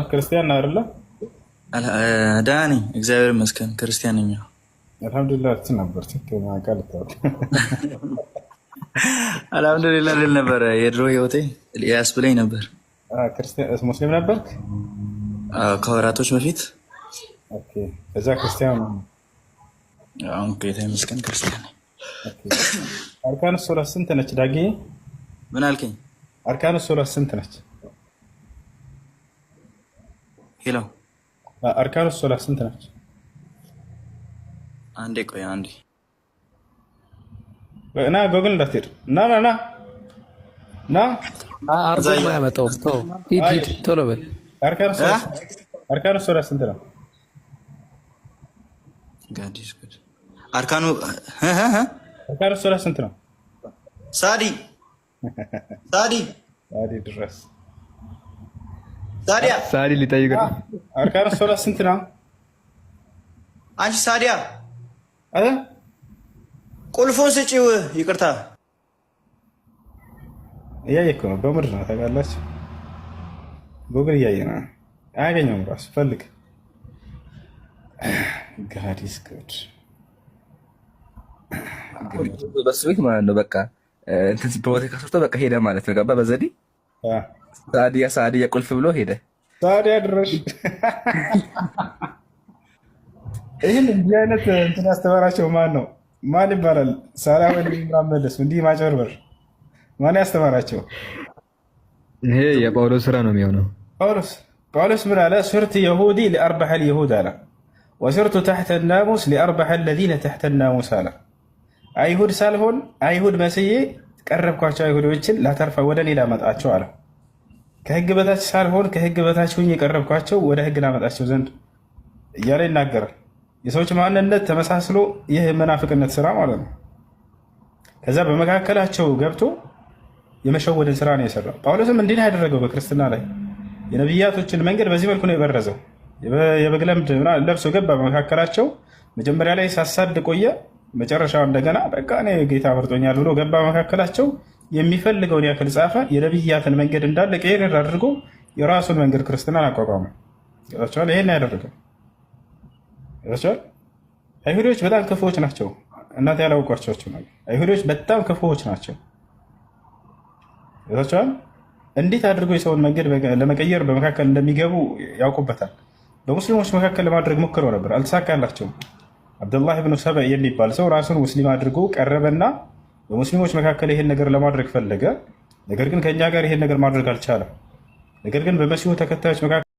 ክርስቲያን አይደለ? ደህና ነኝ፣ እግዚአብሔር ይመስገን። ክርስቲያን ነኝ። አልሐምዱሊላህ እንትን ነበር። ቃል አልሐምዱሊላህ ልል ነበረ። የድሮ ህይወቴ ያስብለኝ ነበር። ሙስሊም ነበርክ? ከወራቶች በፊት። እዛ ክርስቲያን? አሁን ጌታ ይመስገን ክርስቲያን ነኝ። أركان الصلاة ስንት ነች ዳጊ? ምን አልከኝ? أركان الصلاة ስንት ነች? Hello። أركان الصلاة ስንት ነች? አንዴ ቆይ አንዴ። ና ጎግል እንዳትሄድ። ና ና ና ና። አርጎ አያመጣውም። ተው ሂድ ሂድ ቶሎ በል። أركان الصلاة ስንት ነው? أركان أركان الصلاة ስንት ነው? ሳዲ ሳዲ። ሳዲ ድረስ። ሳዲያ። ሳዲ ሊጠይቅ ነው። أركان الصلاة ስንት ነው? አንቺ ሳዲያ፣ ቁልፉን ስጪው። ይቅርታ። እያየ እኮ ነው። በምድር ነው ታውቃላችሁ። ጉግል እያየ ነው። አያገኘውም። ራሱ ፈልግ። God is good። በሱ ቤት ማለት ነው። በቃ እንትን ፖለቲካ ሰርቶ በቃ ሄደ ማለት ነው። ገባ በዘዴ ሳዲያ ሳዲያ ቁልፍ ብሎ ሄደ። ሳዲያ ድረሽ። ይህን እንዲህ አይነት እንትን ያስተማራቸው ማን ነው? ማን ይባላል? ሳላ ወይ መለስ እንዲህ ማጭበርበር ማን ያስተማራቸው? ይሄ የጳውሎስ ስራ ነው የሚሆነው። ጳውሎስ ምን አለ? صرت يهودي لأربح اليهود አለ። وصرت تحت الناموس لأربح الذين تحت الناموس አለ። አይሁድ ሳልሆን አይሁድ መስዬ ቀረብኳቸው፣ አይሁዶችን ላተርፈ ወደ እኔ ላመጣቸው አለ። ከህግ በታች ሳልሆን ከህግ በታች ሁኜ የቀረብኳቸው ወደ ህግ ላመጣቸው ዘንድ እያለ ይናገራል። የሰዎች ማንነት ተመሳስሎ ይህ የመናፍቅነት ስራ ማለት ነው። ከዛ በመካከላቸው ገብቶ የመሸወድን ስራ ነው የሰራው። ጳውሎስም እንዲህ ነው ያደረገው በክርስትና ላይ። የነቢያቶችን መንገድ በዚህ መልኩ ነው የበረዘው። የበግ ለምድ ለብሶ ገባ በመካከላቸው። መጀመሪያ ላይ ሳሳድ ቆየ። መጨረሻው እንደገና በቃ እኔ ጌታ መርጦኛል ብሎ ገባ በመካከላቸው። የሚፈልገውን ያክል ጻፈ። የነቢያትን መንገድ እንዳለ ቀይር አድርጎ የራሱን መንገድ ክርስትናን አቋቋመ። ገብቷችኋል? ይሄን ያደረገው ገብቷችኋል? አይሁዶች በጣም ክፉዎች ናቸው። እናንተ ያላወቋቸው ነገር፣ አይሁዶች በጣም ክፉዎች ናቸው። ገብቷችኋል? እንዴት አድርጎ የሰውን መንገድ ለመቀየር በመካከል እንደሚገቡ ያውቁበታል። በሙስሊሞች መካከል ለማድረግ ሞክረው ነበር፣ አልተሳካላቸውም። አብዱላህ ብኑ ሰበእ የሚባል ሰው ራሱን ሙስሊም አድርጎ ቀረበና በሙስሊሞች መካከል ይሄን ነገር ለማድረግ ፈለገ። ነገር ግን ከእኛ ጋር ይሄን ነገር ማድረግ አልቻለም። ነገር ግን በመሲሁ ተከታዮች መካከል